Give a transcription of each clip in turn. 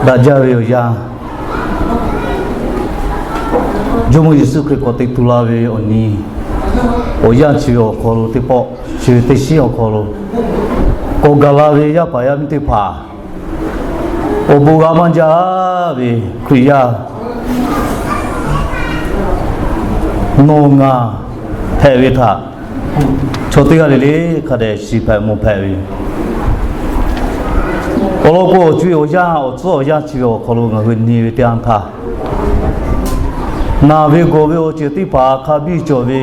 Daꞈ jaˇ ve awˬ yanˇ, Jawˇmawˇ Yeˍsuˆ Hkriꞈ k'awꞈ te tu la ve awˬ nyi, awˬ yanˇ chi ve awˬ hk'aw lo teˇ pawˆ, chi ve teˇ shinˉ awˬ hk'aw lo k'awꞈ gaˬ la ve yaˇ paˍ yaˇ miˇ teˇ hpaˍ, awˬ bon g'a maˇ jaˇ ve Hkriꞈ yaˇ nawˬ ngaˬ hpehꞈ ve htaꞈ chaw teˇ g'aˇ le le hk'a dehꞈ shiˍ hpehꞈ mawˬ hpehꞈ ve yoˬ. Awˬ lawn k'o, awˬ co-e awˬ yanˇ, awˬ tcuhˉ awˬ yanˇ chi ve awˬ hk'aw lo ngaˬ hui nyi ve teˇ yanˇ htaˇ, naˬ ve gawˬ ve awˬ ceuˬ teˇ hpaˍ hk'a biˇ cawˬ ve,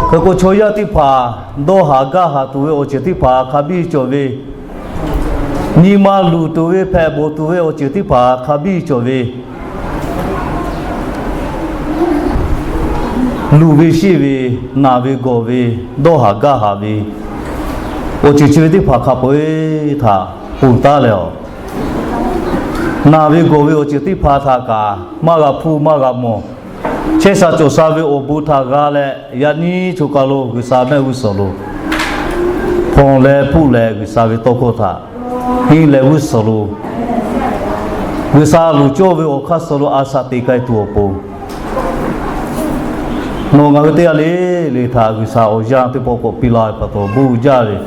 hk'e k'o chaw yaˇ teˇ hpaˍ dawˇ haˍ gaˇ haˍ tuˬ ve awˬ ceuˬ teˇ hpaˍ hk'a biˇ cawˬ ve, nyi ma luˬ tuˬ ve hpehꞈ bawˬ tuˬ ve awˬ ceuˬ teˇ hpaˍ hk'a biˇ cawˬ ve, luˬ ve sheˆ ve, naˬ ve gawˬ ve, dawˇ haˍ gaˇ haˍ ve awˬ ceuˬ chi ve teˇ hpaˍ hk'a peu-eˬ htaꞈ ponˬ taˉ leh, naˬ ve gawˬ ve awˬ ceuˬ teˇ hpaˍ htaꞈ kaꞈ maˇ g'a hpuˇ maˇ g'a mawˬ, chehˇ sha cawˬ sha ve awˬ bon htaꞈ g'a leh, yaꞈ nyi choˬ kaˬ lo G'uiˬsha mehˆ g'uˇ suhˍ lo hpawnˬ leh hpuˆ leh G'uiˬsha ve tawˇ hkawˇ htaꞈ henˇ leh g'uˇ suhˍ lo G'uiˬsha loˍ cawˇ ve awˬ hk'aˇ suh lo a shaꞈ teꞈ k'ai tuˬ awˬ pon, nawˬ ngaˬ hui teˇ g'aˇ le le htaꞈ G'uiˬsha awˬ yanˇ teˇ pawˆ k'awꞈ piˇ la ve pa taw bon uiˍ jaˇ ve.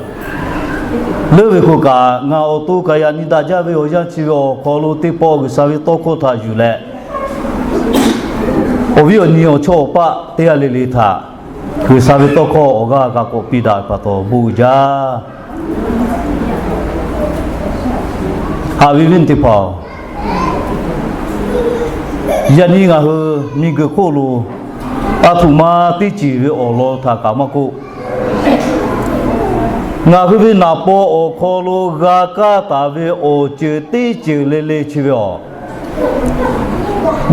Leuˉ ve k'o kaꞈ, ngaˬ awˬ to kaꞈ yaꞈ nyi daꞈ jaˇ ve awˬ yanˇ chi ve awˬ hk'aw lo teˇ pawˆ G'uiˬsha ve tawˇ hkawˇ htaꞈ yuˬ leh, awˬ viˉ awˬ nyi awˬ chawˇ awˬ paˆ teˇ g'aˇ le le htaꞈ G'uiˬsha ve tawˇ hkawˇ awˬ g'aˇ g'a k'awꞈ piˇ daꞈ ve pa taw bon uiˍ jaˇ. Haꞈ ve viˉ teˇ hpaˍ-oˬ, yaꞈ nyi ngaˬ hui miˬguiˬ hk'oˆ lo a htoꞈ ma teˇ ceuˬ ve awˬ lawn htaꞈ kaꞈ maˇ k'oˆ, ngaˬ hui ve naˍ paw awˬ hk'aw lo g'a kaˇ taˍ ve awˬ ceuˬ teˇ ceuˬ le le chi ve awˬ,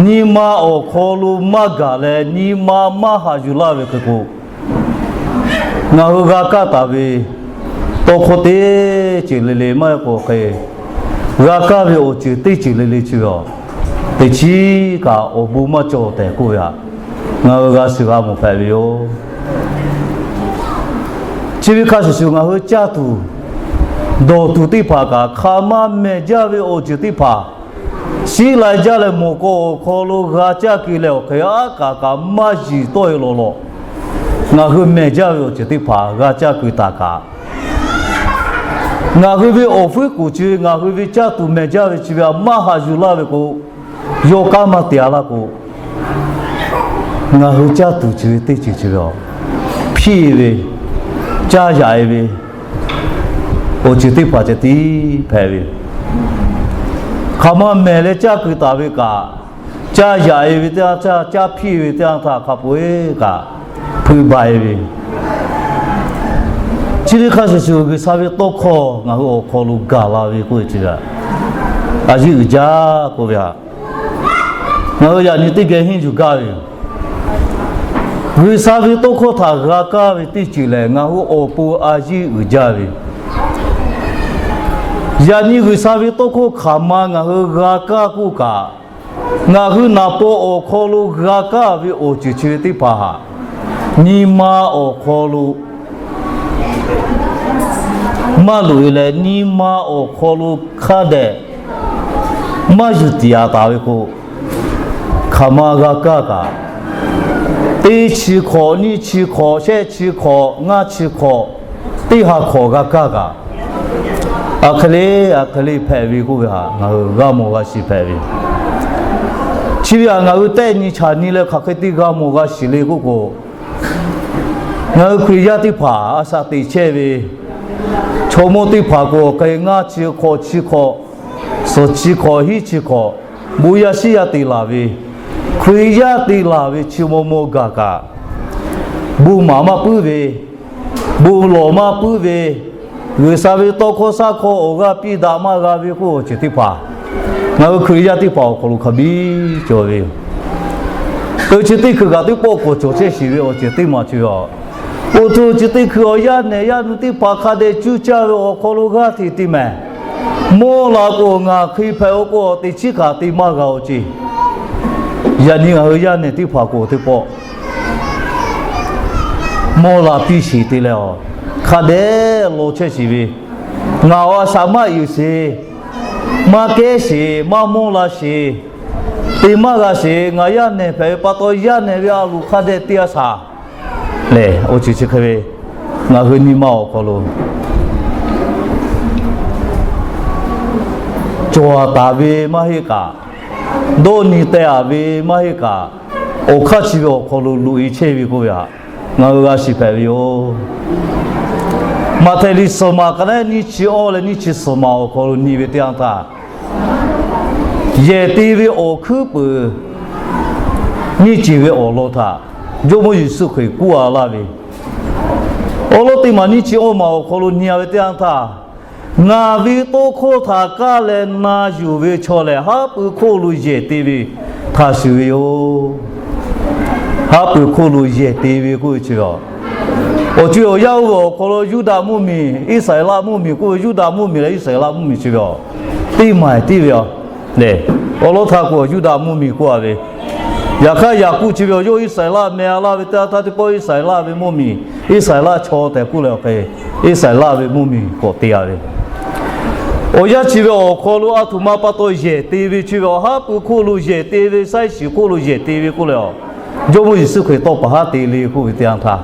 nyi ma awˬ hk'aw lo maˇ gaˬ leh nyi ma maˇ haꞈ yuˬ laˇ ve hk'e k'o, ngaˬ hui g'a kaˇ taˍ ve tawˇ hkawˇ teˇ ceuˬ le le maˇ heˆ k'o hk'e, g'a kaˇ ve awˬ ceuˬ teˇ ceuˬ le le chi ve awˬ, teꞈ chiˉ kaꞈ awˬ bon maˇ cawˬ tehꞈ k'oˆ ve htaꞈ ngaˬ hui g'a shiˍ g'a mawˬ hpehꞈ ve yoˬ. Chi ve hk'a shuˍ shuˍ ngaˬ hui caˇ tuˬ dawˬ tuˬ teˇ hpaˍ kaꞈ, hk'aˬ ma mehˬ jaˇ ve awˬ ceuˬ teˇ hpaˍ, shiˉ lai jaˇ leh mawˬ k'o awˬ hk'aw lo g'a caˇ keu leh awˬ hk'e aˉ kaꞈ kaꞈ maˇ yiˬ tawˆ e lawˬ lawˬ, ngaˬ hui mehˬ jaˇ ve awˬ ceuˬ teˇ hpaˍ g'a caˇ keu taˍ kaꞈ, ngaˬ hui ve awˬ fuiˉ k'oˍ chi ve ngaˬ hui ve caˇ tuˬ mehˬ jaˇ ve chi ve a maˇ haꞈ yuˬ laˇ ve k'o, yawˇ kanˉ maˇ te-a laˇ k'o, ngaˬ hui caˇ tuˬ chi ve teˇ ceuˬ chi ve a, hpiˇ ve, caˇ yaꞈ e ve awˬ ceuˬ teˇ hpaˍ ceh tiˉ hpehꞈ ve. Hk'aˬ ma mehˬ leh caˇ keu taˍ ve kaꞈ, caˇ yaꞈ e ve teˇ yanˇ htaˇ, caˇ hpiˇ ve teˇ yanˇ htaˇ hk'a peu-eˬ kaꞈ hpui ba e ve. Chi teˇ hk'a shuˍ shuˍ G'uiˬsha ve tawˇ hkawˇ ngaˬ hui awˬ hk'aw lo gaˬ la ve k'oˆ ve chi ve a, a yiˇ uiˍ jaˇ k'oˆ ve a, ngaˬ hui yaꞈ nyi teˇ geh henˇ yuˬ gaˇ ve yoˬ. G'uiˬsha ve tawˇ hkawˇ htaꞈ g'a kaˇ ve teˇ ceuˬ lehˬ, ngaˬ hui awˬ pon a yiˇ uiˍ jaˇ ve. Yaꞈ nyi G'uiˬsha ve tawˇ hkawˇ hk'aˬ ma ngaˬ hui g'a kaˇ k'oˆ kaꞈ, ngaˬ hui naˍ paw awˬ hk'aw lo g'a kaˇ ve awˬ ceuˬ chi ve teˇ hpaˍ htaꞈ nyi ma awˬ hk'aw lo maˇ loꞈ e leh, nyi ma awˬ hk'aw lo hk'a dehꞈ maˇ yuˬ tiꞈ-a taˍ ve k'o, hk'aˬ ma g'a kaˇ kaꞈ, teˇ chi hk'awꞈ, nyiˇ chi hk'awꞈ, shehˆ chi hk'awꞈ, ngaˇ chi hk'awꞈ, teˇ ha hk'awꞈ g'a kaˇ kaꞈ, a hk'e le, a hk'e le hpehꞈ ve k'oˆ ve htaꞈ ngaˬ hui g'a mawˬ g'a shiˍ hpehꞈ ve. Chi ve htaꞈ ngaˬ hui tehˆ nyi chaꞈ nyi leh hk'aˬ hk'e te g'a mawˬ g'a shiˍ le k'oˆ k'o, ngaˬ hui Hkriꞈ yaˇ teˇ hpaˍ a shaꞈ teꞈ chehˇ ve chaw mawˇ teˇ hpaˍ k'o, hk'e ngaˇ chi hk'awꞈ, chi hk'awꞈ, suhˍ chi hk'awꞈ, hiˉ chi hk'awꞈ, bon yaˇ shiˉ yaˇ te laˬ ve, Hkriꞈ yaˇ te laˬ ve chi maw maw gaˬ kaꞈ, bon maˍ maˇ puiˉ ve, bon lawˬ maˇ puiˉ ve, G'uiˬsha ve tawˇ hkawˇ shaˉ hkawˇ awˬ g'aˇ piˇ daꞈ maˇ g'a ve k'oˆ awˬ ceuˬ teˇ hpaˍ, ngaˬ hui Hkriꞈ yaˇ teˇ hpaˍ awˬ hk'aw lo hk'a biˇ cawˬ ve yoˬ. Keu chi teˇ hkui kaꞈ teˇ pawˆ k'awꞈ cawˬ chehˇ shiˍ ve awˬ ceuˬ teˇ maˬ chi ve a, oˇ hto chi teˇ hkui awˬ yaˇ nehˬ yaˇ nu teˇ hpaˍ hk'a dehꞈ cuˇ caˇ ve awˬ hk'aw lo g'aˇ hteꞈ te mehˍ. Mawˇ laˬ k'o ngaˬ hk'e hpehꞈ-o k'o, teꞈ chiˉ kaꞈ te maˇ g'a-o ceˇ. Yaꞈ nyi ngaˬ hui yaˇ nehˬ teˇ hpaˍ k'o teˇ pawˆ mawˇ laˬ piˇ sheˍ te leh a, hk'a dehꞈ law chehˇ sheˍ ve, ngaˬ awˬ a shaꞈ maˇ uiˍ sheˍ. Maˇ kehˉ sheˍ, maˇ mawˇ la sheˍ, te maˇ g'a sheˍ. Ngaˬ yaˇ nehˬ hpehꞈ ve pa taw, yaˇ nehˬ ve a loˍ hk'a dehꞈ te a shaˍ lehˬ, oˇ ceuˬ chi hk'e ve ngaˬ hui nyi ma awˬ hk'aw lo cawˬ taˍ ve maˇ heˆ kaꞈ, dawˇ nyi teh a ve maˇ heˆ kaꞈ, awˬ hk'aˇ chi ve awˬ hk'aw lo loꞈ e chehˇ ve k'oˆ ve htaꞈ ngaˬ hui g'a shiˍ hpehꞈ ve yoˬ. Maꞈhtehˍ liꞈ suhˍ maˬ hk'a naˉ nyiˇ chi awˇ leh nyiˇ chi suhˍ maˬ awˬ hk'aw lo nyi ve teˇ yanˇ htaˇ, yehˬ te ve awˬ hkuiˉ peuˍ nyiˇ ceuˬ ve awˬ lawn htaꞈ Jawˇmawˇ Yeˍsuˆ Hkriꞈ k'oˆ a laˇ ve, awˬ lawn teˇ maˬ nyiˇ chi awˇ maˬ awˬ hk'aw lo nyi a ve teˇ yanˇ htaˇ, ngaˬ ve tawˇ hkawˇ htaꞈ kaˇ leh na yuˬ ve chaw lehˬ, haˉ pui hk'oˆ lo yehˬ te ve htaꞈ shuˍ ve yoˬ. Haˉ pui hk'oˆ lo yehˬ te ve k'oˆ ve chi ve, awˬ co-e awˬ yanˇ oˇ ve awˬ hk'aw lo Yuˇdaꞈ mvuhˇmiˬ, Iˉsaˍreˍlaˆ mvuhˇmiˬ k'oˆ ve, Yuˇdaꞈ mvuhˇmiˬ leh Iˉsaˍreˍlaˆ mvuhˇmiˬ chi ve teˇ maˬ tiˉ ve lehˬ, awˬ lawn htaˇ k'o Yuˇdaꞈ mvuhˇmiˬ k'oˆ a ve, yaꞈ hk'aˇ Yaˍkoˆ chi ve awˬ yawˇ Iˉsaˍreˍlaˆ meh a laˇ ve teˇ yanˇ htaˇ teˇ pawˆ Iˉsaˍreˍlaˆ ve mvuhˇmiˬ, Iˉsaˍreˍlaˆ chaw tehꞈ k'oˆ leh awˬ hk'e, Iˉsaˍreˍlaˆ ve mvuhˇmiˬ k'awꞈ te a ve, awˬ yanˇ chi ve awˬ hk'aw lo a htoꞈ ma pa taw yehˬ te ve chi ve, awˬ haˉ pui hk'oˆ lo yehˬ te ve, shaiˉ shiˍ hk'oˆ lo yehˬ te ve k'oˆ leh, Jawˇmawˇ Yeˍsuˆ Hkriꞈ tawˇ paˍ haˉ te le k'oˆ ve teˇ yanˇ htaˇ,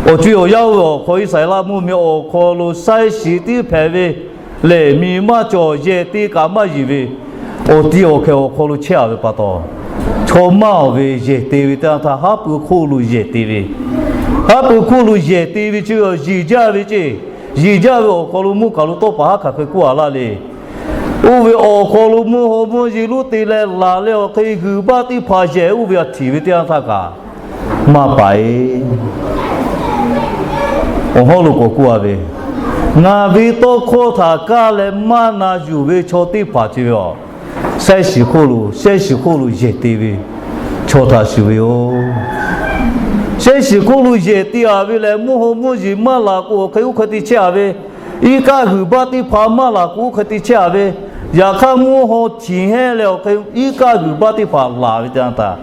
awˬ co-e awˬ yanˇ oˇ ve awˬ hk'aw Iˉsaˍreˍlaˆ mvuhˇmiˬ awˬ hk'aw lo shaiˉ shiˍ tiˉ hpehꞈ ve lehˬ, miˬ maˇ cawˬ, yehˬ te kaꞈ maˇ yeˬ ve, awˬ ti awˬ hkeh awˬ hk'aw lo chehˇ a ve pa taw, chaw maˇ awˬ ve yehˬ te ve teˇ yanˇ htaˇ haˉ pui hk'oˆ lo yehˬ te ve, haˉ pui hk'oˆ lo yehˬ te ve chi ve awˬ yeˬ jaˇ ve ceˇ. Yeˬ jaˇ ve awˬ hk'aw lo mvuhˇ kaˬ lo tawˇ paˍ haˉ hk'aˬ hk'e k'oˆ a laˇ le. Oˇ ve awˬ hk'aw lo mvuhˇ haw mvuhˇ yeˬ lonˉ te leh laˬ leh awˬ hk'e g'uiˬ baˆ teˇ hpaˍ yehˬ oˇ ve a htiꞈ ve teˇ yanˇ htaˇ kaꞈ maˇ paˍ e. Awˬ hawˉ lo k'awꞈ k'oˆ a ve, ngaˬ ve tawˇ hkawˇ htaꞈ kaˇ leh maˇ na yuˬ ve chaw teˇ hpaˍ chi ve a, shaiˉ shiˍ hk'oˆ lo, shaiˉ shiˍ hk'oˆ lo yehˬ te ve chaw htaꞈ shuˍ ve yoˬ. Shaiˉ shiˍ hk'oˆ lo yehˬ te a ve lehˬ, mvuhˇ haw mvuhˇ yeˬ maˇ laˬ k'o awˬ hk'e oˇ hk'e te chehˇ a ve, iˉ kaˆ g'uiˬ baˆ teˇ hpaˍ maˇ laˬ k'o oˇ hk'e te chehˇ a ve, yaꞈ hk'aˇ mvuhˇ haw htiꞈ hehnˇ leh awˬ hk'e iˉ kaˆ g'uiˬ baˆ teˇ hpaˍ laˬ ve teˇ yanˇ htaˇ,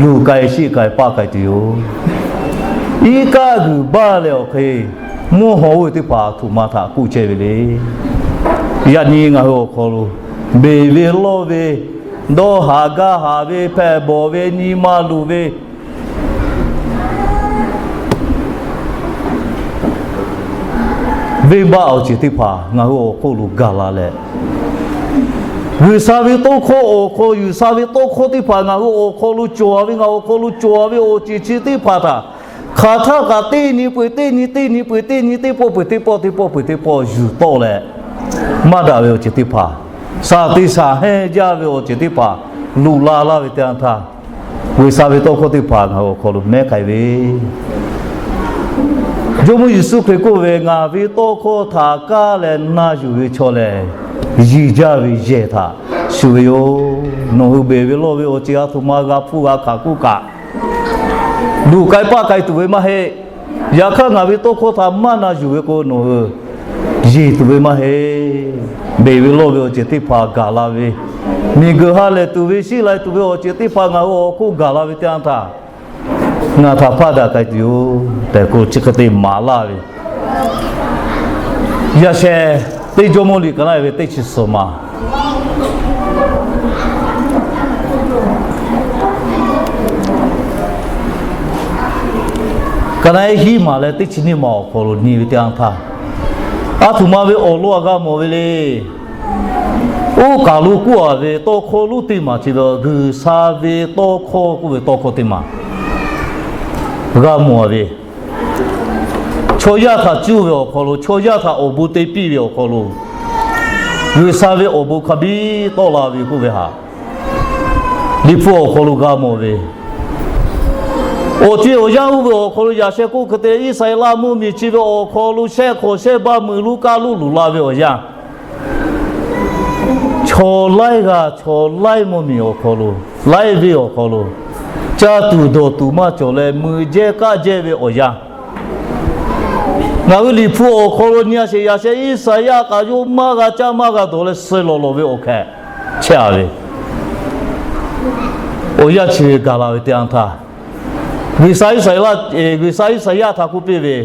luˬ k'ai sheˆ k'ai paˆ k'ai tuˬ yoˬ. Iˉ kaˆ g'uiˬ baˆ leh awˬ hk'e mvuhˇ haw oˇ ve teˇ hpaˍ a htoꞈ ma htaꞈ k'oˆ chehˇ ve le. Yaꞈ nyi ngaˬ hui awˬ hk'aw lo beˬ ve lawˇ ve, dawˇ haˍ gaˇ haˍ ve, hpehꞈ bawˬ ve, nyi ma luˬ ve, venˇbaˆ awˬ ceuˬ teˇ hpaˍ ngaˬ hui awˬ hk'oˆ lo gaˬ la leh, G'uiˬsha ve tawˇ hkawˇ awˬ hk'aw, G'uiˬsha ve tawˇ hkawˇ teˇ hpaˍ ngaˬ hui awˬ hk'aw lo cawˬ ve, ngaˬ awˬ hk'aw lo cawˬ ve awˬ ceuˬ chi teˇ hpaˍ htaꞈ hk'aˬ htaˇ kaꞈ teˇ nyi peuˬ teˇ nyi, teˇ nyi peuˬ teˇ nyi, teˇ pawˆ peuˬ teˇ pawˆ, teˇ pawˆ peuˬ teˇ pawˆ yuˬ tawˆ leh, maˇ daꞈ ve awˬ ceuˬ teˇ hpaˍ, shaˍ te shaˍ hehnˇ jaˇ ve awˬ ceuˬ teˇ hpaˍ loꞈ la laˇ ve teˇ yanˇ htaˇ, G'uiˬsha ve tawˇ hkawˇ teˇ hpaˍ ngaˬ hui awˬ hk'aw lo mehˉ k'ai ve, Jawˇmawˇ Yeˍsuˆ Hkriꞈ k'oˆ ve, ngaˬ ve tawˇ hkawˇ htaꞈ kaˇ leh na yuˬ ve chaw lehˬ, yiˬ jaˇ ve yehˬ htaꞈ shuˍ ve yoˬ. Nawˬ hui beˬ ve lawˇ ve awˬ ceuˬ a htoꞈ ma g'a hpuˇ g'a hkanˍ k'oˆ kaꞈ, luˬ k'ai paˆ k'ai tuˬ ve maˇ heˆ. Yaꞈ hk'aˇ, ngaˬ ve tawˇ hkawˇ htaꞈ maˇ na yuˬ ve k'o, nawˬ hui yeˬ tuˬ ve maˇ heˆ. Beˬ ve lawˇ ve awˬ ceuˬ teˇ hpaˍ gaˬ la ve, miˬguiˬ ha lehˬ tuˬ ve, shiˉ lai tuˬ ve awˬ ceuˬ teˇ hpaˍ ngaˬ hui awˬ hk'oˆ gaˬ la ve teˇ yanˇ htaˇ, ngaˬ htaꞈ hpaˇ daꞈ k'ai tuˬ yoˬ tehꞈ k'oˆ, chi hk'e te maˍ laˇ ve, yaꞈ sheh teˇ Jawˇmawˇ liꞈ ka naˉ ve teˇ chi suhˍ maˬ ka naˉ hiˉ maˬ leh teˇ chi nyiˇ maˬ awˬ hk'aw lo nyi ve teˇ yanˇ htaˇ, a htoꞈ ma ve awˬ lawn a g'a mawˬ ve le. Oˇ kaˬ lo k'oˆ a ve tawˇ hkawˇ lonˉ teˇ maˬ chi ve G'uiˬsha ve tawˇ hkawˇ k'oˆ ve tawˇ hkawˇ teˇ maˬ g'a mawˬ ve, chaw yaˇ htaꞈ cuˇ ve awˬ hk'aw lo, chaw yaˇ htaꞈ awˬ bon te piˇ ve awˬ hk'aw lo, G'uiˬsha ve awˬ bon hk'a biˇ tawˆ la ve k'oˆ ve htaꞈ Liꞈ hpu awˬ hk'aw lo g'a mawˬ ve, awˬ co-e awˬ yanˇ oˇ ve awˬ hk'aw lo yaꞈ sheh k'oˆ hk'e te, Iˉsaˍreˍlaˆ mvuhˇmiˬ chi ve awˬ hk'aw lo shehˆ hk'awꞈ shehˆ baˆ meuꞈ lonˉ kaˇ lonˉ luˬ la ve awˬ yanˇ, chaw laiˉ g'aˇ chaw laiˉ mvuhˇmiˬ awˬ hk'aw lo, laiˉ venˇ awˬ hk'aw lo, caˇ tuˬ dawˬ tuˬ maˇ cawˬ leh meuꞈ jehˇ kaˆ jehˇ ve awˬ yanˇ, ngaˬ hui Liꞈ hpu awˬ hk'aw lo nyi a sheˍ. Yaꞈ sheh Iˉsaˍyaˆ kaꞈ yawˇ maˇ g'a caˇ maˇ g'a dawˬ leh suh lawˬ lawˬ ve awˬ hkeh chehˇ a ve, awˬ yanˇ chi ve gaˬ la ve teˇ yanˇ htaˇ, G'uiˬsha Iˉsaˍreˍlaˆ, G'uiˬsha Iˉsaˍyaˆ htaꞈ k'oˆ piˇ ve,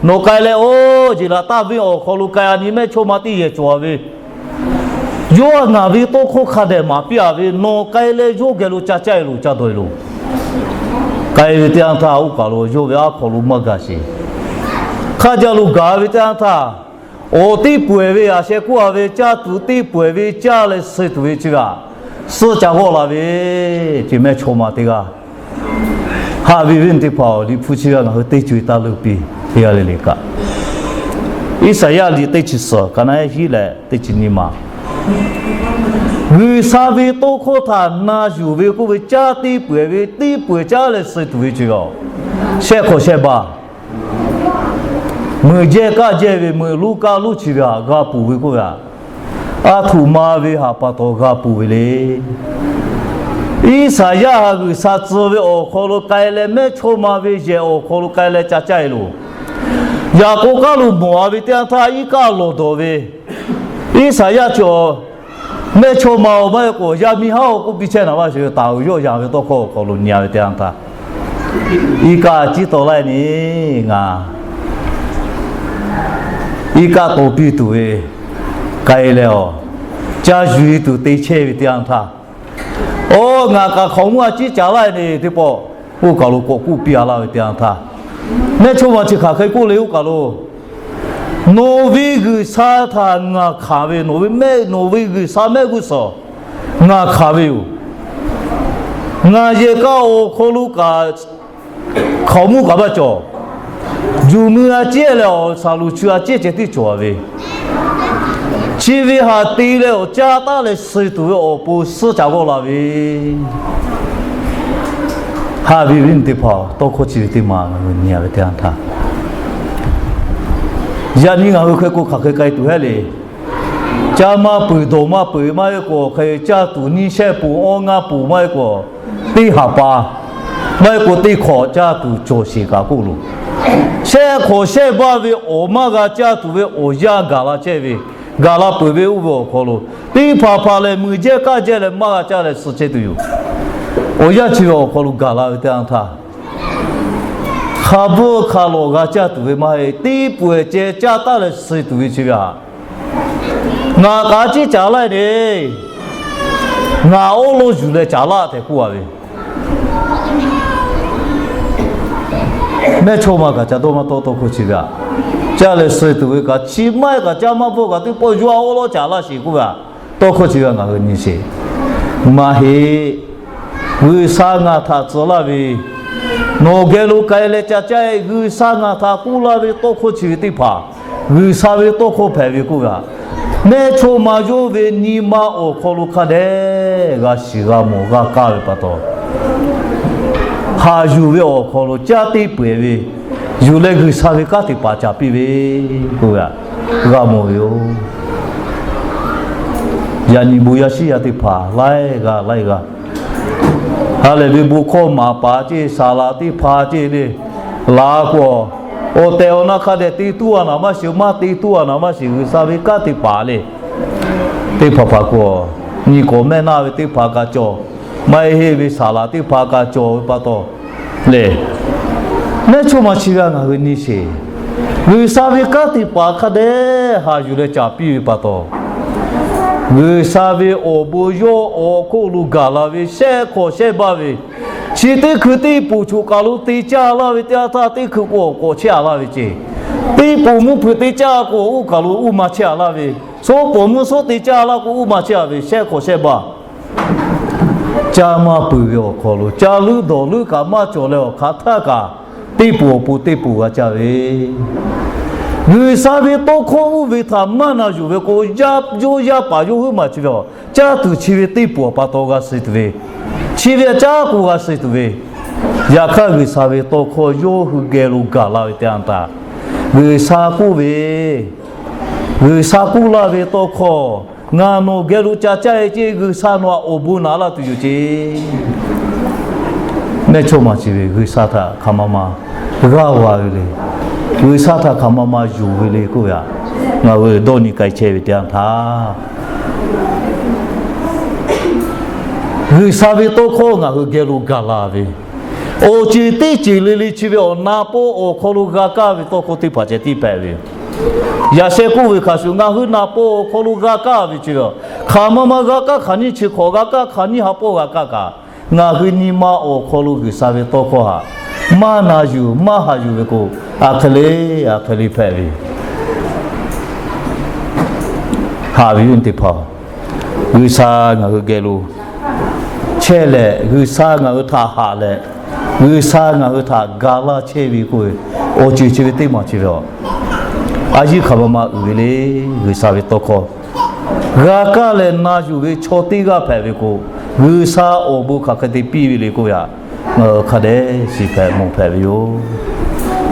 Nawˬ k'ai leh oˇ jeˬ laꞈ taˇ venˇ awˬ hk'aw lo k'ai a nyi mehˇchawˇma teˇ yehˬ cawˬ a ve, yawˇ ngaˬ ve tawˇ hkawˇ hk'a dehꞈ maˍ piˇ a ve, nawˬ k'ai leh yawˇ geh lo ca caˇ e loˬ, ca dawˬ e loˬ. K'ai ve teˇ yanˇ htaˇ oˇ kaˬ lo yawˇ ve aˉ hk'aw lo maˇ gaˬ sheˍ. Hk'a jaˇ lo gaˬ ve teˇ yanˇ htaˇ, awˬ teˇ pawehˬ ve a sheh k'oˆ a ve caˇ tuˬ teˇ pawehˬ ve caˇ leh suh tuˬ ve chi ve aꞈ, suhˆ ca g'awˆ la ve, ce mehˇchawˇma teˇ g'aˇ. Haꞈ ve awˬ viˉ teˇ hpaˍ-oˬ, Liꞈ hpu chi ve ngaˬ hui teˇ co-e taˇ leuˇ piˇ teˇ g'aˇ le le kaꞈ, Iˉsaˍyaˆ liꞈ teˇ chi suhˍ ka naˉ hiˉ leh teˇ chi nyiˇ ma, G'uiˬsha ve tawˇ hkawˇ htaꞈ na yuˬ ve k'oˆ ve caˇ teˇ pawehˬ ve teˇ pawehˬ caˇ leh suh tuˬ ve chi ve aꞈ, shehˆ hk'awꞈ shehˆ baˇ meuꞈ jehˇ kaˆ jehˇ ve meuꞈ lonˉ kaˆ lonˉ chi ve aꞈ g'a ponˬ ve k'oˆ ve aꞈ, a htoꞈ ma ve haꞈ pa taw g'a ponˬ ve le. Iˉsaˍyaˆ ha G'uiˬsha tcuh ve awˬ hk'aw lo k'ai leh mehˇchawˇma ve yehˬ awˬ hk'aw lo k'ai leh ca caˇ e loˬ. Yaꞈ k'aw k'aˉ lo mawˬ a ve teˇ yanˇ htaˇ iˉ kaˆ lawˬ dawˬ ve, Iˉsaˍyaˆ chi aˬ, mehˇchawˇma-oˬ, maˇ heˆ k'o yaˇ miˇ haˉ-oˬ k'oˆ piˇ chehˇ naˍ maˇ sheˍ ve, taˍ uiˍ yawˆ yan ve tawˇ hkawˇ awˬ hk'aw lo nyi a ve teˇ yanˇ htaˇ, iˉ kaˆ ciˉ taw laiˉ ne, ngaˬ iˉ kaˆ taw piˇ tuˬ ve k'ai leh aˬ, caˇ yuˬ e tuˬ te chehˇ ve teˇ yanˇ htaˇ, aˬ, ngaˬ kaꞈ hkaoˍmonˇ a ciˉ caˍ laiˉ ne teˇ pawˆ, oˇ kaˬ lo k'awꞈ k'oˆ piˇ a laˇ ve teˇ yanˇ htaˇ, mehˇchawˇma chi hk'aˬ hk'e k'oˆ le, oˇ kaˬ lo, nawˬ ve G'uiˬsha htaꞈ ngaˬ hkanˍ ve, nawˬ ve mehˆ, nawˬ ve G'uiˬsha mehˆ g'uˇ suhˍ ngaˬ hkanˍ ve yoˬ. Ngaˬ yehˬ k'a awˬ hk'aw lo kaꞈ hkaoˍmonˇ kaꞈ maˇ cawˬ. Juˬ mui a ciˉ leh awˬ shaˍ luˬ chu a ciˉ ceh tiˉ cawˬ a ve, chi ve haꞈ te leh awˬ caˇ taˉ leh suh tuˬ ve awˬ pon suhˆ ca g'awˆ la ve, haꞈ ve awˬ viˉ teˇ hpaˍ-oˬ, tawˇ hkawˇ chi ve teˇ ma ngaˬ hui nyi a ve teˇ yanˇ htaˇ, yaꞈ nyi ngaˬ hui hk'e k'o hk'aˬ hk'e k'ai tuˬ hehˉ le. Caˇ maˇ peuˬ, dawˬ maˇ peuˬ, maˇ heˆ k'o hk'e caˇ tuˬ nyiˇ shehˆ ponˬ awˇ ngaˇ ponˬ, maˇ heˆ k'o teˇ haˍ pa, maˇ heˆ k'o teˇ hkawꞈ caˇ tuˬ cawˬ sheˍ kaꞈ k'oˆ loˬ. Shehˆ hk'awꞈ shehˆ baˇ ve awˬ maˇ g'a caˇ tuˬ ve awˬ yanˇ gaˬ la chehˇ ve, gaˬ la peuˬ ve oˇ ve awˬ hk'aw lo, teˇ hpaˍ hpaˍ lehˬ meuꞈ jehˇ kaˆ jehˇ leh maˇ g'a caˇ leh suh chehˇ tuˬ yoˬ. Awˬ yanˇ chi ve awˬ hk'aw lo gaˬ la ve teˇ yanˇ htaˇ, hk'a bvuhˇ hk'a lawꞈ g'a caˇ tuˬ ve maˇ heˆ, teˇ pawehˬ ceh caˇ taˉ leh suh tuˬ ve chi ve aꞈ, ngaˬ kaꞈ a ciˉ caˍ laiˉ ne, ngaˬ awˉ lawˉ yuˬ leh caˍ laˇ tehꞈ k'oˆ a ve, mehˇchawˇma kaꞈ ca dawˇ maˇ tawˆ tawˇ hkawˇ chi ve aꞈ, caˇ leh suh tuˬ ve kaꞈ chi maˇ heˆ kaꞈ caˇ maˇ bvuhˇ kaꞈ teˇ pawˆ yawˇ a awˉ lawˉ caˍ laˇ sheˍ k'oˆ ve aꞈ, tawˇ hkawˇ chi ve ngaˬ hui nyi sheˍ. Maˇ heˆ. G'uiˬsha ngaˬ htaꞈ tcuh laˇ ve, nawˬ geh lo k'ai leh ca caˇ e, G'uiˬsha ngaˬ htaꞈ k'oˆ laˇ ve tawˇ hkawˇ chi ve teˇ hpaˍ, G'uiˬsha ve tawˇ hkawˇ hpehꞈ ve k'oˆ ve aꞈ, mehˇchawˇma yawˇ ve nyi ma awˬ hk'aw lo hk'a dehꞈ g'a shiˍ g'a mawˬ g'a kaˇ ve pa taw, haˍ yuˬ ve awˬ hk'aw lo caˇ teˇ pawehˬ ve yuˬ leh G'uiˬsha ve kanˉ te paˍ caˍ piˇ ve k'oˆ ve aꞈ, g'a mawˬ ve yoˬ. Yaꞈ nyi bon yaˇ shiˉ yaˇ teˇ hpaˍ laiˉ g'aˇ laiˉ g'aˇ ha lehˬ ve bon hkawˇ maˍ paˍ ceˇ, saˍ laˍ teˇ hpaˍ ceˇ le, laˬ k'o, awˬ tehˬ awˬ na hk'a dehꞈ te tuˬ a naˍ maˇ shiˍ, maˇ te tuˬ a naˍ maˇ shiˍ, G'uiˬsha ve kanˉ te paˍ le. Teˇ hpaˍ hpaˍ k'o, nyi k'awꞈ mehˆ naˆ ve teˇ hpaˍ kaꞈ cawˬ, maˇ heˆ ve saˍ laˍ teˇ hpaˍ kaꞈ cawˬ ve pa taw lehˬ, mehˇchawˇma chi g'a ngaˬ hui nyi sheˍ. G'uiˬsha ve kanˉ te paˍ hk'a dehꞈ haˍ yuˬ leh caˍ piˇ ve pa taw, G'uiˬsha ve awˬ bon yawˇ awˬ hk'oˆ lo gaˬ la ve shehˆ hk'awꞈ shehˆ baˇ ve, chi teˇ hkui teˇ poˬ choˬ kaˬ lo te caˇ laˇ ve teˇ yanˇ htaˇ, teˇ hkui k'o awˬ k'awꞈ chehˇ a laˇ ve ceˇ. Teˇ poˬ mvuhˇ hpeuꞈ te caˇ k'o oˇ kaˬ lo uˇ ma chehˇ a laˇ ve, soˉ poˬ mvuhˇ soˉ te caˇ laˇ k'o uˇ ma chehˇ a ve shehˆ hk'awꞈ shehˆ baˇ caˇ maˇ peuˬ ve awˬ hk'aw lo, ca leuˉ dawˬ leuˉ kaꞈ maˇ cawˬ leh awˬ hk'aˬ htaˇ kaꞈ, teˇ poˬ awˬ pon teˇ poˬ g'a caˇ ve, G'uiˬsha ve tawˇ hkawˇ uˇ ve htaꞈ maˇ na yuˬ ve k'o, yaˇ yawˇ yaˇ paˍ yawˇ huiˉ maˬ chi ve aˬ, caˇ tuˬ chi ve teˇ poˬ awˬ pa taw g'a suh tuˬ ve, chi ve aꞈ caˉ k'o g'a suh tuˬ ve, yaꞈ hk'aˇ G'uiˬsha ve tawˇ hkawˇ yawˇ hui geh lo gaˬ la ve teˇ yanˇ htaˇ, G'uiˬsha k'oˆ ve, G'uiˬsha k'oˆ laˇ ve tawˇ hkawˇ, ngaˬ nawˬ geh lo ca caˇ e ceˇ, G'uiˬsha nawˬ aꞈ awˬ bon naꞈ laˇ tuˬ yoˬ ceˇ. Mehˇchawˇma chi ve G'uiˬsha htaꞈ hk'aˬ ma ma g'aˇ va ve le, G'uiˬsha htaꞈ hk'aˬ ma ma yonˍ ve le k'oˆ ve aꞈ, ngaˬ hui dawˇ nyi k'ai chehˇ ve teˇ yanˇ htaˇ, G'uiˬsha ve tawˇ hkawˇ ngaˬ hui geh lo gaˬ la ve, Awˬ ceuˬ teˇ ceuˬ le le chi ve awˬ na pawˆ awˬ hk'aw lo g'a kaˇ ve tawˇ hkawˇ teˇ hpaˍ ceh tiˇ hpehꞈ ve yoˬ. Yaꞈ sheh k'oˆ ve hk'a shuˍ, ngaˬ hui na pawˆ awˬ hk'aw lo g'a kaˇ ve chi ve, hk'aˬ ma ma g'a kaˇ hk'aˬ nyiˇ chi hk'awꞈ g'a kaˇ hk'aˬ nyiˇ ha pawˆ g'a kaˇ kaꞈ, ngaˬ hui nyi ma awˬ hk'aw lo G'uiˬsha ve tawˇ hkawˇ htaꞈ maˇ na yuˬ maˇ haꞈ yuˬ ve k'o, aˬ hk'e le, aˬ hk'e le hpehꞈ ve yoˬ. Haꞈ ve teˇ hpaˍ, G'uiˬsha ngaˬ hui geh lo chehˇ leh, G'uiˬsha ngaˬ hui htaꞈ haꞈ leh, G'uiˬsha ngaˬ hui htaꞈ ga laˇ chehˇ ve k'oˆ ve, awˬ ceuˬ chi ve teˇ maˬ chi ve a, a yiˇ hk'aˬ ma ma uiˍ ve le. G'uiˬsha ve tawˇ hkawˇ g'a kaˇ leh na yuˬ ve chaw teˇ g'aˇ hpehꞈ ve k'o, G'uiˬsha awˬ bon hk'aˬ hk'e te piˇ ve le k'oˆ ve htaꞈ ngaˬ hui hk'a dehꞈ shiˍ hpehꞈ mawˬ hpehꞈ ve yoˬ.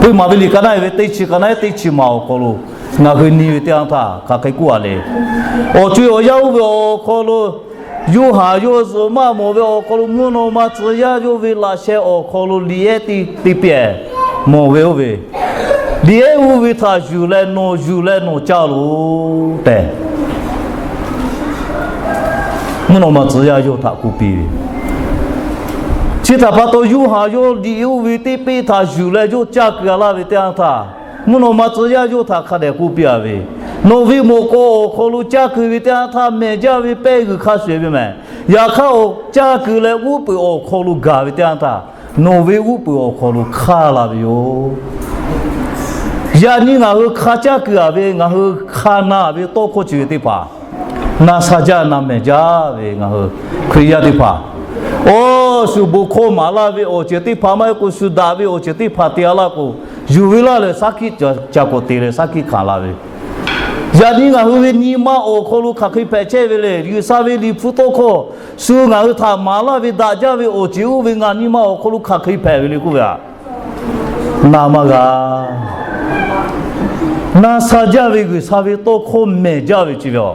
Peuˬ maˍ ve liꞈ ka naˆ e ve teˇ chi ka naˆ e teˇ chi maˬ awˬ hk'aw lo ngaˬ hui nyi ve teˇ yanˇ htaˇ hk'aˬ hk'e k'oˆ a le. Awˬ co e awˬ yanˇ oˇ ve awˬ hk'aw lo, Yoˇhanˬ yawˇ zuhꞈ maˆ mawˬ ve awˬ hk'aw lo mvuhˇ naw ma tcuh yaˇ yawˇ ve laꞈ sheh awˬ hk'aw lo liꞈ ehˉ teˇ piˇ mawˬ ve oˇ ve, liꞈ ehˉ oˇ ve htaꞈ yuˬ leh nawˬ yuˬ leh nawˬ caˇ loˬ tehꞈ, mvuhˇ naw ma tcuh yaˇ yawˇ htaꞈ k'oˆ piˇ ve. Chi htaꞈ pa taw, Yoˇhanˬ yawˇ liꞈ oˇ ve teˇ piˇ htaꞈ yuˬ leh yawˇ caˇ keu a laˇ ve teˇ yanˇ htaˇ, mvuhˇ naw ma tcuh yaˇ yawˇ htaꞈ hk'a dehꞈ k'oˆ piˇ a ve, nawˬ ve mawꞈ k'aw awˬ hk'aw lo caˇ keu ve teˇ yanˇ htaˇ mehˬ jaˇ ve pehˇ g'uiˬ hk'a shuˍ ve mehˬ. Yaꞈ hk'aˇ, awˬ caˇ keu leh g'uˇ peuˬ awˬ hk'aw lo gaˬ ve teˇ yanˇ htaˇ, nawˬ ve g'uˇ peuˬ awˬ hk'aw lo hk'aˇ la ve yoˬ. Yaꞈ nyi ngaˬ hui hk'a caˇ keu a ve, ngaˬ hui hk'a na ve tawˇ hkawˇ chi ve teˇ hpaˍ na sha jaˇ na mehˬ jaˇ ve ngaˬ hui Hkriꞈ yaˇ teˇ hpaˍ, awˬ shu bon hkawˇ maˍ laˇ ve awˬ ceuˬ teˇ hpaˍ maˇ heˆ k'o, shu daꞈ ve awˬ ceuˬ teˇ hpaˍ te a laˇ k'o, yuˬ ve laˇ leh shaˉ hkiˆ ca k'awꞈ te leh shaˉ hkiˆ hkanˍ la ve. Yaꞈ nyi ngaˬ hui ve nyi ma awˬ hk'aw lo hk'aˬ hk'e hpehꞈ chehˇ ve le. G'uiˬsha ve liꞈ hpu tawˇ hkawˇ shu ngaˬ hui htaꞈ maˍ laˇ ve daꞈ jaˇ ve awˬ ceuˬ oˇ ve ngaˬ nyi ma awˬ hk'aw lo hk'aˬ hk'e hpehꞈ ve le k'oˆ ve a, na maˇ g'a. Na sha jaˇ ve G'uiˬsha ve tawˇ hkawˇ mehˬ jaˇ ve chi ve a,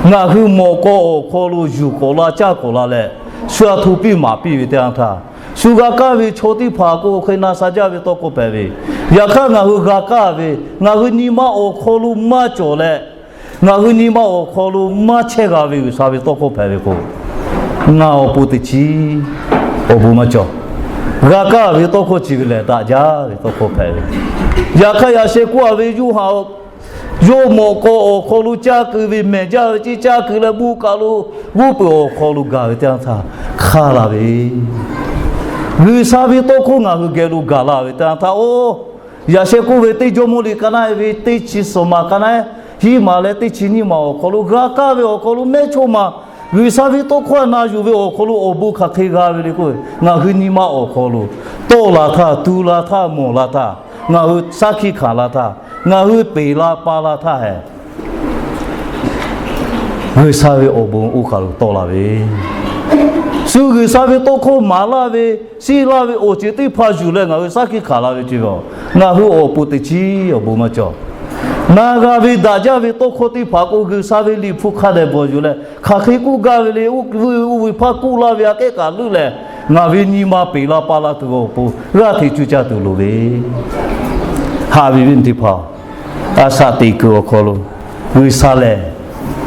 ngaˬ hui mawꞈ k'aw awˬ hk'aw lo yuˬ k'awꞈ la caˇ k'awꞈ la leh, shu a htoꞈ piˇ maˍ piˇ ve teˇ yanˇ htaˇ, shu g'a kaˇ ve chaw teˇ hpaˍ k'o hk'e na sha jaˇ ve tawˇ hkawˇ hpehꞈ ve. Yaꞈ hk'aˇ, ngaˬ hui g'a kaˇ ve, ngaˬ hui nyi ma awˬ hk'aw lo maˇ cawˬ leh, ngaˬ hui nyi ma awˬ hk'aw lo maˇ chehˇ g'a ve G'uiˬsha ve tawˇ hkawˇ hpehꞈ ve k'o, ngaˬ awˬ pon teˇ chiˉ awˬ bon maˇ cawˬ. G'a kaˇ ve tawˇ hkawˇ chi ve lehˬ, daꞈ jaˇ ve tawˇ hkawˇ hpehꞈ ve. Yaꞈ hk'aˇ, yaꞈ sheh k'oˆ a ve Yoˇhanˬ yawˇ mawꞈ k'aw awˬ hk'aw lo caˇ keu ve mehˬ jaˇ ve ceˇ, caˇ keu leh bon kaˬ lo g'uˇ peuˬ awˬ hk'aw lo gaˬ ve teˇ yanˇ htaˇ hk'aˇ la ve. G'uiˬsha ve tawˇ hkawˇ ngaˬ hui geh lo gaˬ la ve teˇ yanˇ htaˇ, oˇ, yaꞈ sheh k'oˆ ve teˇ Jawˇmawˇ liꞈ ka naˆ e ve teˇ chi suhˍ maˬ ka naˆ e hiˉ maˬ leh teˇ chi nyiˇ maˬ awˬ hk'aw lo g'a kaˇ ve awˬ hk'aw lo mehˉ chawˇ ma G'uiˬsha ve tawˇ hkawˇ na yuˬ ve awˬ hk'aw lo awˬ bon hk'aˬ hk'e g'a ve le k'oˆ ve, ngaˬ hui nyi ma awˬ hk'aw lo tawˆ la htaˇ, tu la htaˇ, mawˬ la htaˇ, ngaˬ hui shaˉ hkiˆ hkanˍ la htaˇ, ngaˬ hui peˬ la pa la htaˇ hehꞈ, G'uiˬsha ve awˬ bon oˇ hk'aˬ lo tawˆ la ve, shu G'uiˬsha ve tawˇ hkawˇ maˍ laˇ ve, shiˆ laˇ ve awˬ ceuˬ teˇ hpaˍ yuˬ leh ngaˬ hui shaˉ hkiˆ hkanˍ la ve chi ve, ngaˬ hui awˬ pon teˇ chiˉ awˬ bon maˇ cawˬ. Na g'a ve daꞈ jaˇ ve tawˇ hkawˇ teˇ hpaˍ k'o, G'uiˬsha ve liꞈ hpu hk'a dehꞈ bvuhˬ yuˬ leh hk'aˬ hk'e k'oˆ gaˇ ve le. Oˇ ve oˇ ve hpaˇ k'oˆ laˇ ve aꞈ kehˉ kaꞈ leuˆ leh, ngaˬ ve nyi ma peˬ la pa la tuˬ ve awˬ pon g'aˇ hteꞈ cuˇ caˇ tuˬ loˍ ve, haꞈ ve viˉ teˇ hpaˍ, a shaꞈ teꞈ kuiˬ awˬ hk'aw lo G'uiˬsha lehˬ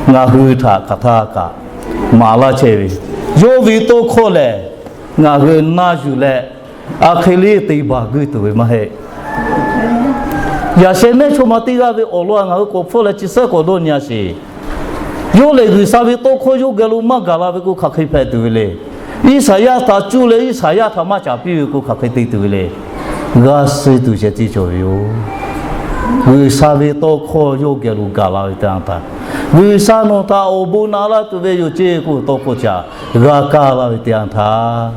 ngaˬ hui htaꞈ hk'aˬ htaˇ kaꞈ maˍ laˇ chehˇ ve, yawˇ ve tawˇ hkawˇ lehˬ ngaˬ hui na yuˬ leh, aˬ hk'e le te baˬ guˇ tuˬ ve maˇ heˆ. Yaꞈ sheh mehˉ chawˇ ma teˇ g'aˇ ve awˬ lawn ngaˬ hui k'awꞈ hpfuhˇ leh chi suhˉ k'awꞈ dawˇ nyi a sheˍ. Yawˇ lehˬ G'uiˬsha ve tawˇ hkawˇ yawˇ geh lo maˇ gaˬ la ve k'o, hk'aˬ hk'e hpehꞈ tuˬ ve le. Iˉsaˍyaˆ htaꞈ cuˇ leh Iˉsaˍyaˆ htaꞈ maˇ caˍ piˇ ve k'o, hk'aˬ hk'e te tuˬ ve le. G'a suh tuˬ sheh tiˇ cawˬ ve yoˬ. G'uiˬsha ve tawˇ hkawˇ yawˇ geh lo gaˬ la ve teˇ yanˇ htaˇ, G'uiˬsha nawˬ htaꞈ awˬ bon na laˇ tuˬ ve yoˬ ceˇ k'oˆ ve tawˇ hkawˇ ca g'a kaˇ laˇ ve teˇ yanˇ htaˇ,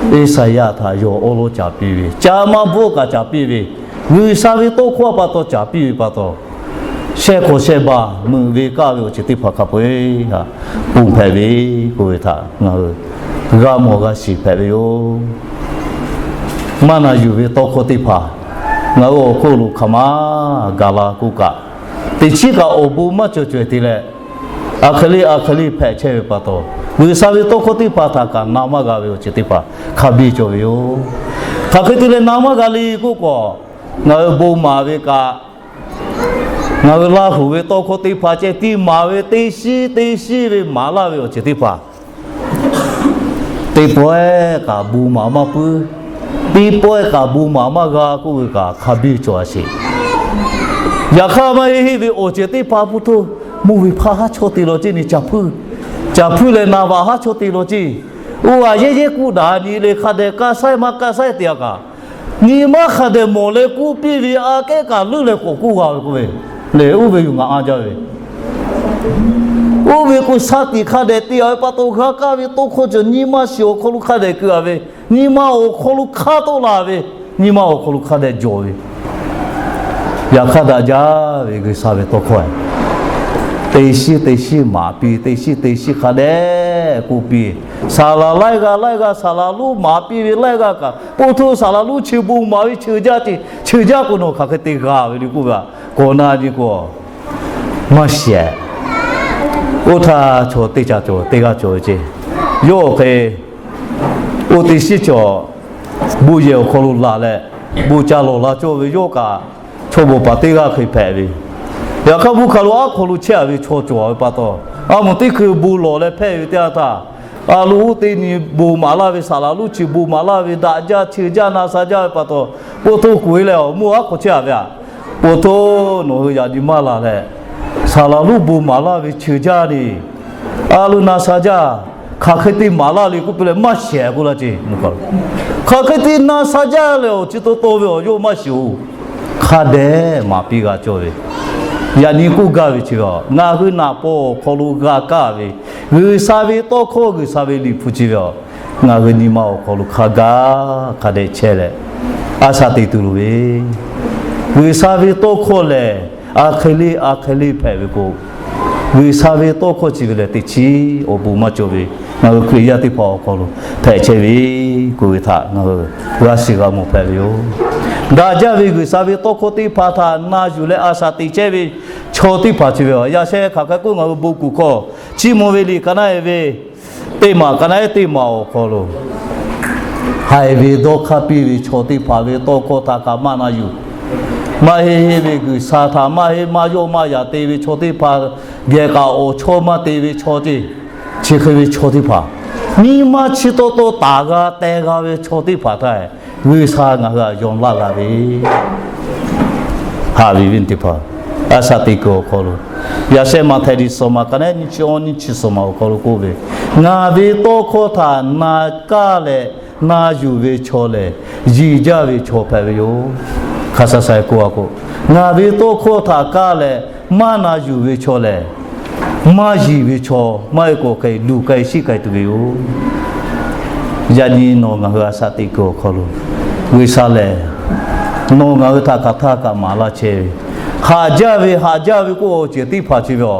Iˉsaˍyaˆ htaꞈ yawˇ awˉ lawˉ caˍ piˇ ve, ca maˇ bvuhˆ kaꞈ caˍ piˇ ve, G'uiˬsha ve tawˇ hkawˇ pa taw caˍ piˇ ve pa taw, shehˆ hk'awꞈ shehˆ baˬ meuꞈ ve kaˇ ve awˬ ceuˬ teˇ hpaˍ hk'a peu-eˬ htaꞈ ponˬ hpehꞈ ve k'oˆ ve htaꞈ ngaˬ hui g'a mawˬ g'a shiˍ hpehꞈ ve yoˬ. Maˇ na yuˬ ve tawˇ hkawˇ teˇ hpaˍ ngaˬ hui awˬ hk'oˆ lo hk'aˬ ma gaˬ la k'oˆ kaꞈ, teꞈ chiˉ kaꞈ awˬ bon maˇ cawˬ cawehˬ te leh, aˬ hk'e le aˬ hk'e le hpehꞈ chehˇ ve pa taw, G'uiˬsha ve tawˇ hkawˇ teˇ hpaˍ htaꞈ kaꞈ na maˇ g'a ve awˬ ceuˬ teˇ hpaˍ hk'a biˇ cawˬ ve yoˬ. Hk'aˬ hk'e te leh na maˇ g'a le k'oˆ k'o, ngaˬ hui bon maˍ ve kaꞈ, ngaˬ hui Laˇ huˍ ve tawˇ hkawˇ teˇ hpaˍ ceh tiˉ maˍ ve teˇ shiˉ teˇ shiˉ ve maˍ laˇ ve awˬ ceuˬ teˇ hpaˍ, Teˇ pawehˇ kaꞈ bon maˍ maˇ puiˉ, teˇ pawehˇ kaꞈ bon maˍ maˇ g'a k'oˆ ve kaꞈ hk'a biˇ cawˬ a sheˍ. Yaꞈ hk'aˇ maˇ heˆ heˆ ve awˬ ceuˬ teˇ hpaˍ pu hto, mvuhˇ ve hpaˇ haˉ chawˇ te law ceˇ, nyi caˬ hpuiˇ, caˬ hpuiˇ leh naˍ vaꞈ haˉ chawˇ te law ceˇ. Oˇ a yehˇ yehˇ kuˇ daꞈ nyi le hk'a dehꞈ kaˇ saiˉ maˇ kaˇ saiˉ te a kaꞈ, nyi ma hk'a dehꞈ mawˬ leh k'oˆ piˇ ve, aꞈ kehˉ kaꞈ leuˉ leh k'awꞈ k'oˆ g'a ve k'oˆ ve le. Oˇ ve yoˬ ngaˬ anˇ jaˇ ve. Oˇ ve k'o shaˉ tiꞈ hk'a dehꞈ te a ve pa taw, g'a kaˇ ve tawˇ hkawˇ cawˬ nyi ma shiˍ awˬ hk'aw lo hk'a dehꞈ keu a ve, nyi ma awˬ hk'aw lo hk'aˇ tawˆ la ve, nyi ma awˬ hk'aw lo hk'a dehꞈ jawˬ ve. Yaꞈ hk'aˇ daꞈ jaˇ ve G'uiˬsha ve tawˇ hkawˇ teˇ shiˉ teˇ shiˉ maˍ piˇ, teˇ shiˉ teˇ shiˉ hk'a dehꞈ k'oˆ piˇ. Saˍ laˍ laiˉ g'aˇ laiˉ g'aˇ saˍ laˍ lonˉ maˍ piˇ ve laiˉ g'aˇ kaꞈ, po hto saˍ laˍ lonˉ chi bon maˍ ve cheuˬ jaˇ ce, cheuˬ jaˇ k'o nawˬ hk'aˬ hk'e te g'a ve le k'oˆ ve a, kawꞈ na nyi k'o maˇ shehˍ. Oˇ htaˇ chaw teˇ ca cawˬ teˇ g'aˇ cawˬ ve ce. Yawˇ hk'e oˇ teˇ shiˉ cawˬ bon yehˬ awˬ hk'aw lo laˬ leh, bon ca lawˬ la cawˇ ve yawˇ kaꞈ chaw bawˬ paˍ teˇ g'aˇ hk'e hpehꞈ ve. Yaꞈ hk'aˇ bon hk'aˬ lo aˉ hk'aw lo chehˇ a ve chaw cawˬ a ve pa taw, a moˍ teˇ hkui bon lawˬ leh hpehˇ ve teˇ yanˇ htaˇ, a lo oˇ teˇ nyi bon maˍ laˇ ve saˍ laˍ lonˉ chi bon maˍ laˇ ve daꞈ jaˇ cheuˬ jaˇ na sha jaˇ ve pa taw, po hto kuˬ e leh awˬ moˇ aˉ hk'aw chehˇ a ve a, po hto nawˬ hui yaꞈ nyi maˇ laˬ leh, saˍ laˍ lonˉ bon maˍ laˇ ve cheuˬ jaˇ le. A lo na sha jaˇ, hk'aˬ hk'e te maˍ laˇ le k'oˆ piˇ leh maˇ shehˍ k'oˆ laˇ ce. Hk'aˬ hk'e te na sha jaˇ leh awˬ chi taw taw ve awˬ yawˇ maˇ shiˍ-oˬ. Hk'a dehꞈ maˍ piˇ g'a cawˇ ve, yaꞈ nyi k'oˆ gaˇ ve chi ve, ngaˬ hui naˍ paw awˬ hk'aw lo g'a kaˇ ve G'uiˬsha ve tawˇ hkawˇ, G'uiˬsha ve liꞈ hpu chi ve a, ngaˬ hui nyi ma awˬ hk'aw lo hk'a gaˇ hk'a dehꞈ chehˇ leh, a shaꞈ teꞈ tuˬ loˍ ve G'uiˬsha ve tawˇ hkawˇ lehˬ, a hk'e le a hk'e le hpehꞈ ve k'o, G'uiˬsha ve tawˇ hkawˇ chi ve lehˬ teꞈ chiˉ awˬ bon maˇ cawˬ ve, ngaˬ hui Hkriꞈ yaˇ teˇ hpaˍ awˬ hk'aw lo hpehꞈ chehˇ ve k'oˆ ve htaꞈ ngaˬ hui g'a shiˍ g'a mawˬ hpehꞈ ve yoˬ. Daꞈ jaˇ ve G'uiˬsha ve tawˇ hkawˇ teˇ hpaˍ htaꞈ na yuˬ leh a shaꞈ teꞈ chehˇ ve chaw teˇ hpaˍ chi ve a, yaꞈ sheh hk'aˬ hk'e k'oˆ ngaˬ hui bon kuˬ hkawˇ chiˇ mvuh ve liꞈ ka naˉ e ve teˇ maˬ ka naˉ e teˇ maˬ awˬ hk'aw lo haiˬ ve dawˇ hk'aˇ piˇ ve chaw teˇ hpaˍ ve tawˇ hkawˇ htaꞈ kaꞈ maˇ na yuˬ. Maˇ heˆ heˆ ve G'uiˬsha htaꞈ maˇ heˆ maˇ yawˆ maˇ yaꞈ te ve chaw teˇ hpaˍ geh kaꞈ awˬ chawˇ maˇ te ve chaw ceˇ, chi hk'e ve chaw teˇ hpaˍ, nyi ma chi taw taw taˍ g'a teh g'a ve chaw teˇ hpaˍ htaꞈ G'uiˬsha ngaˬ hui htaꞈ yaw laˇ g'a ve haꞈ ve viˉ teˇ hpaˍ, a shaꞈ teꞈ kuiˬ awˬ hk'aw lo, yaꞈ sheh Maꞈhtehˍ liꞈ suhˍ maˬ ka naˉ nyiˇ chi awˇ nyiˇ chi suhˍ maˬ awˬ hk'aw lo k'oˆ ve, ngaˬ ve tawˇ hkawˇ htaꞈ na kaˇ leh na yuˬ ve chaw lehˬ, yiˬ jaˇ ve chaw hpehꞈ ve yoˬ. Hk'a sha sha k'oˆ a k'o, ngaˬ ve tawˇ hkawˇ htaꞈ kaˇ leh maˇ na yuˬ ve chaw lehˬ, maˇ yiˬ ve chaw maˇ heˆ k'o hk'e luˬ k'ai shiˆ k'ai tuˬ ve yoˬ. Yaꞈ nyi nawˬ ngaˬ hui a shaꞈ teꞈ kuiˬ awˬ hk'aw lo, G'uiˬsha lehˬ nawˬ ngaˬ hui htaꞈ hk'aˬ htaˇ kaꞈ maˍ laˇ chehˇ ve, haꞈ jaˇ ve haꞈ jaˇ ve k'oˆ awˬ ceuˬ teˇ hpaˍ chi ve a,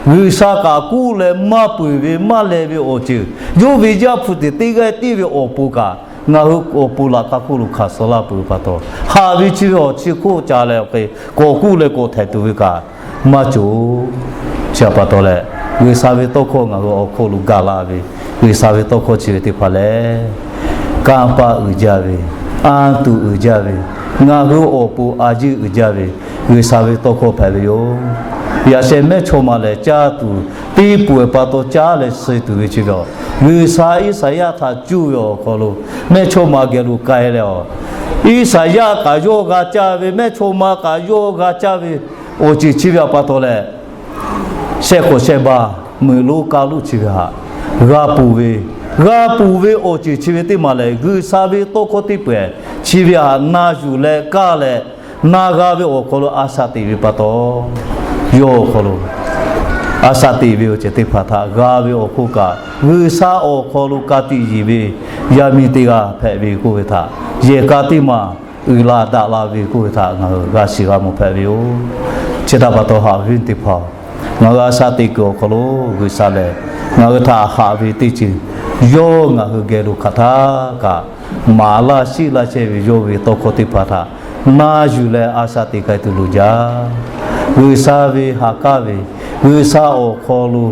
G'uiˬsha kaꞈ k'oˆ leh maˇ peuˬ ve maˇ leh ve awˬ ceuˬ, yawˇ ve Yaˇ hpu teꞈ teˇ g'aˇ tiˉ ve awˬ pon kaꞈ ngaˬ hui awˬ pon laꞈ ka hk'oˆ lo hkanˍ suh laˇ peuˬ ve pa taw, haꞈ ve chi ve awˬ chi hk'oˆ ca leh awˬ hk'e k'awꞈ k'oˆ leh k'awꞈ htehꞈ tuˬ ve kaꞈ maˇ cawˬ. Chi htaꞈ pa taw leh, G'uiˬsha ve tawˇ hkawˇ ngaˬ hui awˬ hk'oˆ lo gaˬ la ve, G'uiˬsha ve tawˇ hkawˇ chi ve teˇ hpaˍ lehˬ, kanˇ paˆ uiˍ jaˇ ve, anˇ tuˬ uiˍ jaˇ ve, ngaˬ hui awˬ pon a yeˇ uiˍ jaˇ ve, G'uiˬsha ve tawˇ hkawˇ hpehꞈ ve yoˬ. Yaꞈ sheh mehˇ chaw ma lehˬ caˇ tuˬ, teˇ pawehˬ pa taw caˉ leh suh tuˬ ve chi ve a, G'uiˬsha Iˉsaˍyaˆ htaꞈ cuˇ ve awˬ hk'aw lo mehˇ chaw ma geh lo k'ai leh a, Iˉsaˍyaˆ kaꞈ yawˇ g'a caˇ ve, mehˇ chaw ma kaꞈ yawˇ g'a caˇ ve awˬ ceuˬ chi ve htaꞈ pa taw leh, shehˆ hk'awꞈ shehˆ baˬ meuꞈ lonˉ kaˇ lonˉ chi ve htaꞈ g'a ponˬ ve, g'a ponˬ ve awˬ ceuˬ chi ve teˇ maˬ lehˬ, G'uiˬsha ve tawˇ hkawˇ teˇ pawehˬ chi ve htaꞈ na yuˬ leh kaˇ leh na g'a ve awˬ hk'aw lo a shaꞈ teꞈ ve pa taw, yawˇ awˬ hk'aw lo a shaꞈ teꞈ ve awˬ ceuˬ teˇ hpaˍ htaꞈ g'a ve awˬ hk'oˆ kaꞈ, G'uiˬsha awˬ hk'aw lo ka tiꞈ yeˬ ve yaˇ miˇ teˇ g'aˇ hpehꞈ ve k'oˆ ve htaꞈ yehˬ k'a teˇ maˬ uiˍ la daꞈ la ve k'oˆ ve htaꞈ ngaˬ hui g'a shiˍ g'a mawˬ hpehꞈ ve yoˬ. Chi htaꞈ pa taw haꞈ ve viˉ teˇ hpaˍ, ngaˬ hui a shaꞈ teꞈ kuiˬ awˬ hk'aw lo G'uiˬsha lehˬ ngaˬ hui htaꞈ haꞈ ve teˇ ceuˬ, yawˇ ngaˬ hui geh lo hk'aˬ htaˇ kaꞈ maˍ laˇ shiˆ laˇ chehˇ ve yawˇ ve tawˇ hkawˇ teˇ hpaˍ htaꞈ na yuˬ leh a shaꞈ teꞈ k'ai tuˬ loˍ jaˇ. G'uiˬsha ve ha k'aˉ ve, G'uiˬsha awˬ hk'aw lo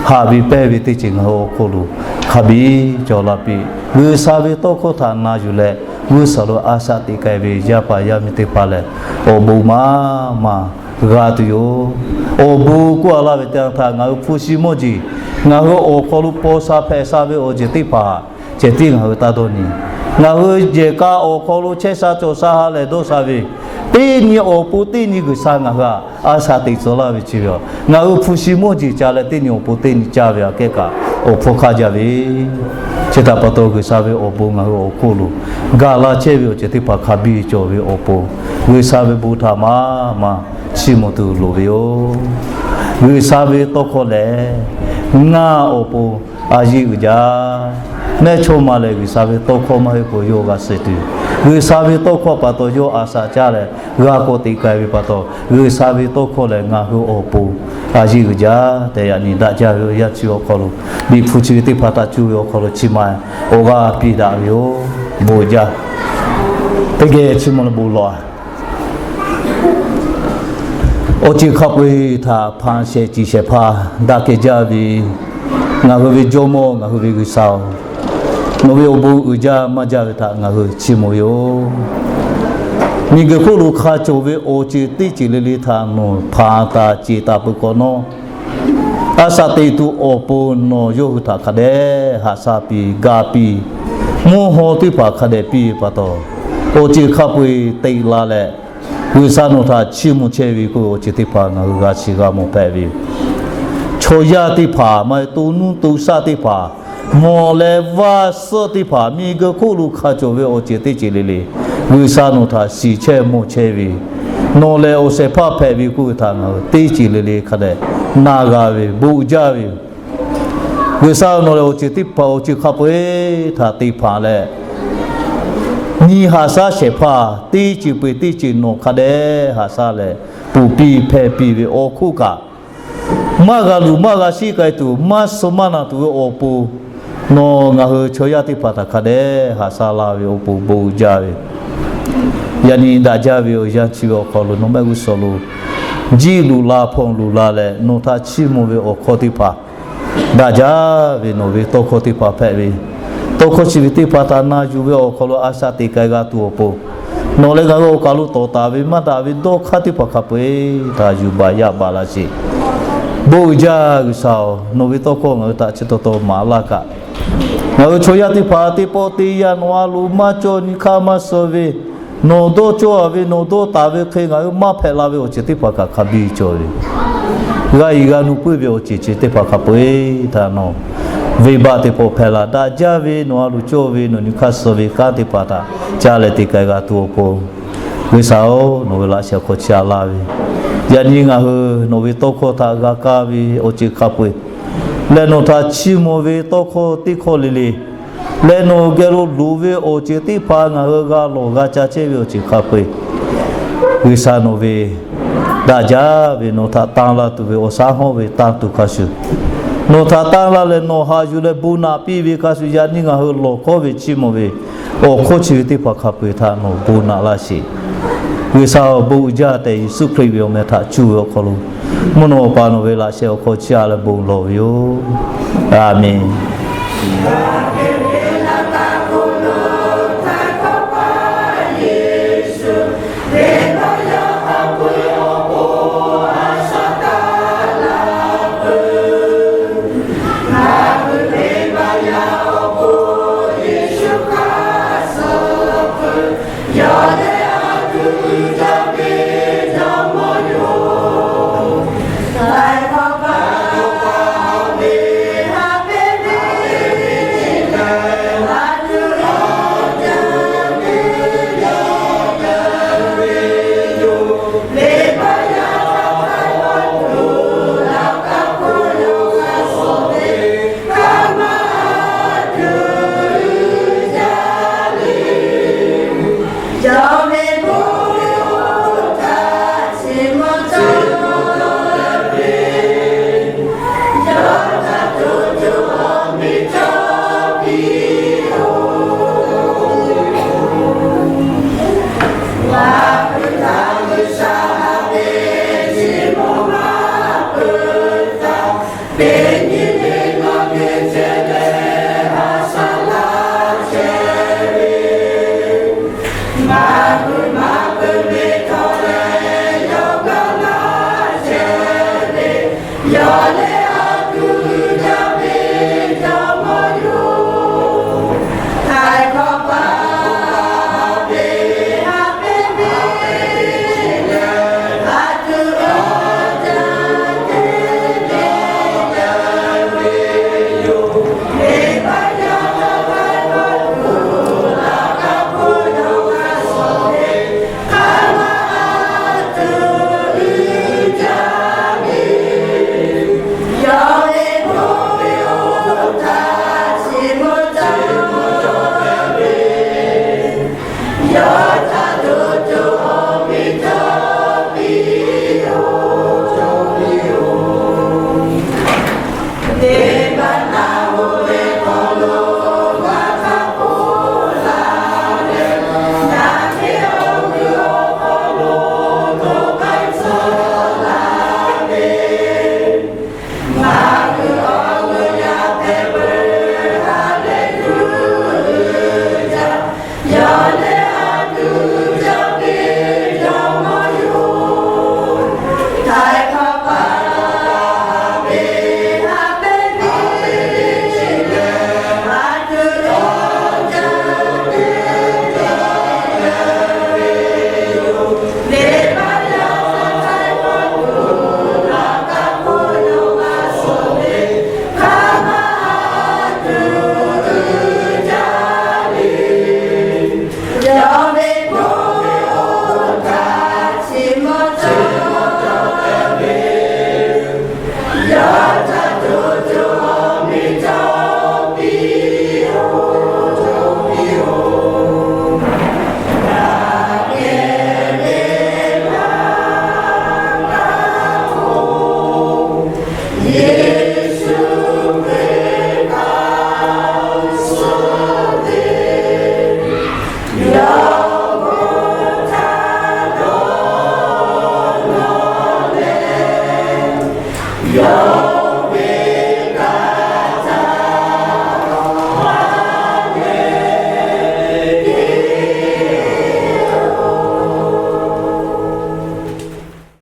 haꞈ ve pehnˇ ve teˇ ceuˬ ngaˬ hui awˬ hk'aw lo hk'a biˇ cawˬ la piˇ. G'uiˬsha ve tawˇ hkawˇ htaꞈ na yuˬ leh g'uˇ suhˍ lo a shaꞈ teꞈ k'ai ve yaˇ paˍ yaˇ miˇ teˇ hpaˍ lehˬ, awˬ bon maˇ maˇ g'a tuˬ yoˬ. Awˬ bon k'oˆ a laˇ ve teˇ yanˇ htaˇ ngaˬ hui hpu shi mawˇ jeˬ, ngaˬ hui awˬ hk'aw lo paw sha hpehꞈ sha ve awˬ ceuˬ teˇ hpaˍ ceh tiˉ ngaˬ hui taˇ dawˇ nyi. Ngaˬ hui jehˬ k'a awˬ hk'aw lo chehˇ sha cawˬ sha ha lehˬ dawˇ sha ve, teˇ nyi awˬ pon teˇ nyi G'uiˬsha ngaˬ hui htaꞈ a shaꞈ teꞈ tcuh laˇ ve chi ve yoˬ. Ngaˬ hui hpu shi mawˇ jeˬ ca leh teˇ nyi awˬ pon teˇ nyi caˇ ve aꞈ kehˉ kaꞈ awˬ hpfuhˇ hk'aˇ jaˇ ve, chi htaꞈ pa taw G'uiˬsha ve awˬ bon ngaˬ hui awˬ hk'oˆ lo gaˬ la chehˇ ve awˬ ceuˬ teˇ hpaˍ hk'a biˇ cawˬ ve awˬ pon, G'uiˬsha ve bon htaꞈ maˇ maˇ chiˇ mvuh tuˬ loˍ ve yoˬ. G'uiˬsha ve tawˇ hkawˇ lehˬ, ngaˬ awˬ pon a yiˇ uiˍ jaˇ. Mehˇchawˇma lehˬ G'uiˬsha ve tawˇ hkawˇ maˇ heˆ k'o yawˇ g'a suh tuˬ, G'uiˬsha ve tawˇ hkawˇ pa taw yawˇ a shaꞈ caˇ leh g'a k'awꞈ teꞈ k'ai ve pa taw, G'uiˬsha ve tawˇ hkawˇ lehˬ ngaˬ hui awˬ pon a yiˇ uiˍ jaˇ tehꞈ yaꞈ nyi daꞈ jaˇ ve awˬ yanˇ chi ve awˬ hk'aw lo, Liꞈ hpu chi ve teˇ hpaˍ htaꞈ cuˇ ve awˬ hk'aw lo chi ma awˬ g'aˇ piˇ daꞈ ve yoˬ. Bon jaˇ. Teˇ geh chiˇ mvuh leh bon lawˬ-a. Awˬ ceuˬ hk'a peu-eˬ htaꞈ hpanˍ shehˍ ciˍ shehˍ hpaˇ daꞈ kehˬ jaˇ ve, ngaˬ hui ve Jawˇmawˇ ngaˬ hui ve G'uiˬsha-oˬ, nawˬ ve awˬ bon uiˍ jaˇ maˇ jaˇ ve htaꞈ ngaˬ hui chiˇ mvuh ve yoˬ. Miˬguiˬ hk'oˆ lo hk'a cawˬ ve awˬ ceuˬ teˇ ceuˬ le le htaꞈ nawˬ hpanˍ taˍ ceˬ taˍ peuˬ hk'awꞈ nawˉ, a shaꞈ teꞈ tuˬ awˬ pon nawˬ yawˇ hui htaꞈ hk'a dehꞈ haꞈ shaˉ piˇ, ga piˇ, mvuhˇ haw teˇ hpaˍ hk'a dehꞈ piˇ ve pa taw, awˬ ceuˬ hk'a peu-eˬ teꞈ la leh, G'uiˬsha nawˬ htaꞈ chiˇ mvuh chehˇ ve k'oˆ ve awˬ ceuˬ teˇ hpaˍ ngaˬ hui g'a shiˍ g'a mawˬ hpehꞈ ve yoˬ. Chaw yaˇ teˇ hpaˍ maˇ heˆ, to nuˇ to shaˆ teˇ hpaˍ, mawˬ leh vaˇ suhˆ teˇ hpaˍ, miˬguiˬ hk'oˆ lo hk'a cawˬ ve awˬ ceuˬ teˇ ceuˬ le le, G'uiˬsha nawˬ htaꞈ shiˍ chehˇ mawˬ chehˇ ve, nawˬ lehˬ awˬ shehˍ hpaˇ hpehꞈ ve k'oˆ ve htaꞈ ngaˬ hui teˇ ceuˬ le le hk'a dehꞈ na g'a ve, bon uiˍ jaˇ ve yoˬ. G'uiˬsha nawˬ lehˬ awˬ ceuˬ teˇ hpaˍ awˬ ceuˬ hk'a peu-eˬ htaꞈ te hpanˍ leh, nyi haꞈ shaˉ shehˍ hpaˇ teˇ ceuˬ peu-eˬ teˇ ceuˬ nawˬ hk'a dehꞈ haꞈ shaˉ leh, ponˬ piˇ hpehˇ piˇ ve awˬ hk'oˆ kaꞈ, maˇ g'a luˬ maˇ g'a shiˉ k'ai tuˬ, maˇ suh maˇ na tuˬ ve awˬ pon, nawˬ ngaˬ hui chaw yaˇ teˇ hpaˍ htaꞈ hk'a dehꞈ haꞈ shaˉ laˇ ve awˬ pon bon uiˍ jaˇ ve, yaꞈ nyi daꞈ jaˇ ve awˬ yanˇ chi ve awˬ hk'aw lo nawˬ mehˆ g'uˇ suhˍ lo jiˇ luˬ la hpawˇ luˬ la leh nawˬ htaꞈ chiˇ mvuh ve awˬ hkawˇ teˇ hpaˍ daꞈ jaˇ ve, nawˬ ve tawˇ hkawˇ teˇ hpaˍ hpehꞈ ve, tawˇ hkawˇ chi ve teˇ hpaˍ htaꞈ na yuˬ ve awˬ hk'aw lo a shaꞈ teꞈ k'ai g'a tuˬ awˬ pon, nawˬ leh ngaˬ hui awˬ kaˬ lo tawˍ taˍ ve maˇ daꞈ ve dawˇ hk'aˇ teˇ hpaˍ hk'a peu-eˬ htaꞈ yuˬ baˬ yaˇ baˬ laˇ sheˍ. Bon uiˍ jaˇ G'uiˬsha-oˬ, nawˬ ve tawˇ hkawˇ ngaˬ hui htaꞈ chi taw taw maˍ laˇ kaꞈ, ngaˬ hui chaw yaˇ teˇ hpaˍ teˇ pawˆ teˇ yanˇ nawˬ a loˍ maˇ cawˇ nyi hk'aˇ maˇ suh ve, nawˬ dawˇ cawˇ a ve nawˬ dawˇ taˍ ve hk'e ngaˬ hui maˇ hpehꞈ la ve awˬ ceuˬ teˇ hpaˍ kaꞈ hk'a biˇ cawˬ ve, g'a yiˍ g'a nu puiˉ ve awˬ ceuˬ chi teˇ hpaˍ hk'a peu-eˬ htaꞈ nawˬ venˇbaˆ teˇ pawˆ hpehꞈ la daꞈ jaˇ ve, nawˬ a loˍ cawˇ ve nawˬ nyi hk'aˇ suh ve kanˉ teˇ hpaˍ htaꞈ ca leh te k'ai g'a tuˬ awˬ pon, G'uiˬsha-oˬ, nawˬ ve laꞈ sheh hk'aw chi a laˇ ve, yaꞈ nyi ngaˬ hui nawˬ ve tawˇ hkawˇ htaꞈ g'a kaˇ ve awˬ ceuˬ hk'a peu-eˬ leh nawˬ htaꞈ chiˇ mvuh ve tawˇ hkawˇ teˇ hkawˇ le le leh nawˬ geh lo loˍ ve awˬ ceuˬ teˇ hpaˍ ngaˬ hui g'a lawˬ g'a ca chehˇ ve awˬ ceuˬ hk'a peu-eˬ, G'uiˬsha nawˬ ve daꞈ jaˇ ve nawˬ htaꞈ tanˇ laˇ tuˬ ve awˬ shaˉ hawˉ ve tanˇ tuˬ hk'a shuˍ, nawˬ htaꞈ tanˇ laˇ leh nawˬ haꞈ yuˬ leh bon naꞈ piˇ ve hk'a shuˍ, yaꞈ nyi ngaˬ hui lawˬ hkawˉ ve chiˇ mvuh ve awˬ hkawˇ chi ve teˇ hpaˍ hk'a peu-eˬ htaꞈ nawˬ bon naꞈ laˇ sheˍ. G'uiˬsha-oˬ, bon uiˍ jaˇ tehꞈ Yeˍsuˆ Hkriꞈ ve awˬ meh htaꞈ cuˇ ve awˬ hk'aw lo, mvuhˇ naw awˬ pa nawˬ ve laꞈ sheh awˬ hk'aw chiˇ a leh bon lawˬ ve yoˬ. Aˬmenˍ.